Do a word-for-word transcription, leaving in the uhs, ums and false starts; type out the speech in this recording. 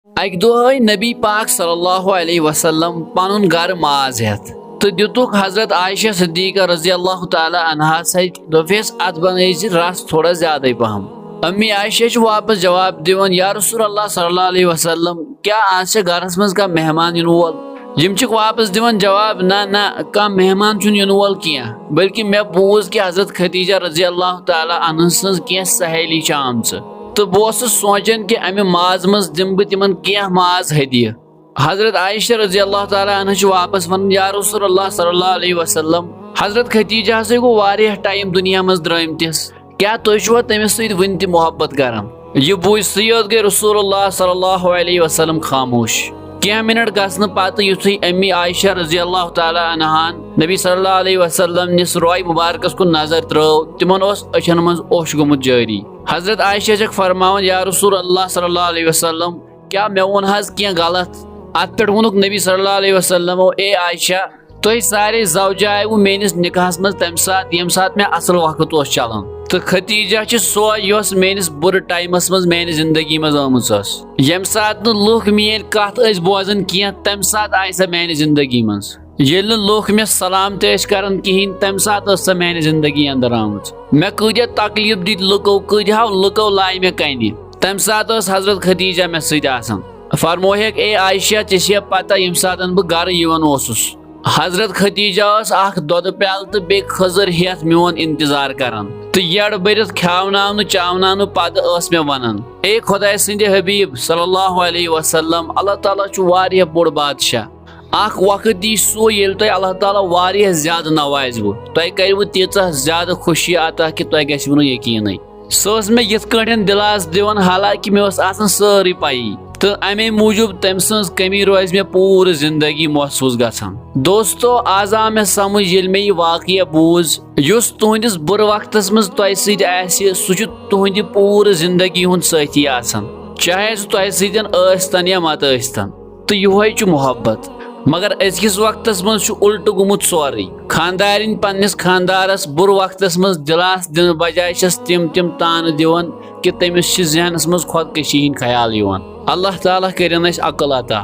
اکہِ دۄہ آے نبی پاک صلی اللہ علیہ وسلم پنُن گرٕ ماز ہٮ۪تھ تہٕ دِتُکھ حضرت عائشہ صدیقہ رضی اللہ تعالیٰ عنہا سۭتۍ، دوٚپُس، "اتھ بنٲیزِ رس تھوڑا زیادے پہم۔" امی عائشہ چھِ واپس جواب دِوان، "یا رسول اللہ صلی اللہ علیہ وسلم، کیٛاہ آز چھا گرس منٛز کانٛہہ مہمان یِنہٕ وول؟" یِم چھِکھ واپس دِوان جواب، "نہ، نہ، کانٛہہ مہمان چھُنہٕ یِنہٕ وول کینٛہہ، بلکہِ مےٚ بوٗز کہِ حضرت خدیجہ رضی اللہ تعالیٰ عنہ سٕنٛز کینٛہہ سہیلی چھِ آمژٕ، تہٕ بہٕ اوسُس سونٛچان کہِ امہِ مازٕ منٛز دِمہٕ بہٕ تِمن کینٛہہ ماز ہدیہِ۔" حضرت عائشہ رضی اللہ تعالیٰ عنہ چھِ واپس ونان، "یا رسول اللہ صلی اللہ علیہ وسلم، حضرت خدیجہ ہسٕے گوٚو واریاہ ٹایم دُنیا منٛز درٲمتِس، کیٛاہ تُہۍ چھِوا تٔمِس سۭتۍ وُنہِ تہِ محبت کران؟" یہِ بوٗزِتھٕے یوت گٔے رسول اللہ صلی اللہ علیہ وسلم خاموش۔ کینٛہہ منٹ گژھنہٕ پتہٕ یُتھُے امی عائشہ رضی اللہ تعالیٰ عنہان نبی صلی اللہ علیہ وسلم نِس روے مبارکس کُن نظر ترٲو، تِمن اوس أچھن منٛز اوٚش گوٚمُت جٲری۔ حضرت عائشہ چھکھ فرماوان، "یا رسول اللہ صلی اللہ علیہ وسلم، کیٛاہ مےٚ ووٚن حظ کینٛہہ غلط؟" اتھ پٮ۪ٹھ ووٚنُکھ نبی صلی اللہ علیہ وسلمو، "اے عائشہ، تُہۍ سارے زوجہ آیوٕ میٲنِس نکاحس منٛز تمہِ ساتہٕ، ییٚمہِ ساتہٕ مےٚ اصل وقت اوس چلان، تہٕ خدیجہ چھِ سۄ، یۄس میٲنِس بُرٕ ٹایمس منٛز میانہِ زندگی منٛز آمٕژ ٲس۔ ییٚمہِ ساتہٕ نہٕ لُکھ میٲنۍ کتھ ٲسۍ بوزان کینٛہہ، تمہِ ساتہٕ آیہِ سۄ میانہِ زندگی منٛز۔ ییٚلہِ نہٕ لُکھ مےٚ سلام تہِ ٲسۍ کران کِہینۍ، تمہِ ساتہٕ ٲس سۄ میانہِ زندگی اندر آمٕژ۔ مےٚ کۭتیاہ تکلیف دِتۍ لُکو، کۭتیاہو لُکو لایہِ مےٚ کنہِ، تمہِ ساتہٕ ٲس حضرت خدیجہ مےٚ سۭتۍ آسان۔" فرموہکھ، "اے عائشہ، ژےٚ چھےٚ پتہ، ییٚمہِ ساتہٕ بہٕ گرٕ یِوان اوسُس، حضرت خدیجہ ٲس اکھ دۄدٕ پیالہٕ تہٕ بیٚیہِ کھٔزٕر ہٮ۪تھ میون انتظار کران تہٕ یٔڈ بٔرِتھ کھیاوناونہٕ چاوناونہٕ پتہٕ ٲس مےٚ ونان، اے خۄداے سٕنٛدِ حبیب صلی اللہ علیہ وسلم، اللہ تعالیٰ چھُ واریاہ بوٚڑ بادشاہ۔ اکھ وقت دی سُہ، ییٚلہِ تۄہہِ اللہ تعالیٰ واریاہ زیادٕ نوازِوٕ، تۄہہِ کَرِوٕ تیٖژاہ زیادٕ خوشی عطا کہِ تۄہہِ گژھِوٕ نہٕ یقیٖنٕے۔" سۄ ٲس مےٚ یِتھ کٲٹھۍ دِلاسہٕ دِوان، حالانکہِ مےٚ ٲس آسان سٲرٕے پَیی۔ تہٕ اَمے موٗجوٗب تٔمۍ سٕنٛز کٔمی روزِ مےٚ پوٗرٕ زِندگی محسوٗس گژھان۔ دوستو، آز آو مےٚ سمجھ، ییٚلہِ مےٚ یہِ واقعہ بوٗز، یُس تُہنٛدِس بُرٕ وقتس منٛز تۄہہِ سۭتۍ آسہِ، سُہ چھُ تُہنٛدِ پوٗرٕ زِندگی ہُنٛد سٲتھی آسان، چاہے سُہ تۄہہِ سۭتۍ ٲسۍتن یا مت ٲسۍتن۔ تہٕ یِہوے چھُ محبت۔ مگر أزکِس وقتس منٛز چھُ اُلٹہٕ گوٚمُت سورُے۔ خانٛدارِنۍ پننِس خانٛدارس بُرٕ وقتس منٛز دِلاسہٕ دِنہٕ بجایہِ چھس تِم تِم طعنہٕ دِوان کہِ تٔمِس چھِ ذہنس منٛز خۄدکشی ہٕنٛدۍ خیال یِوان۔ اللہ تعالیٰ کٔرِن اَسہِ عقل عطا۔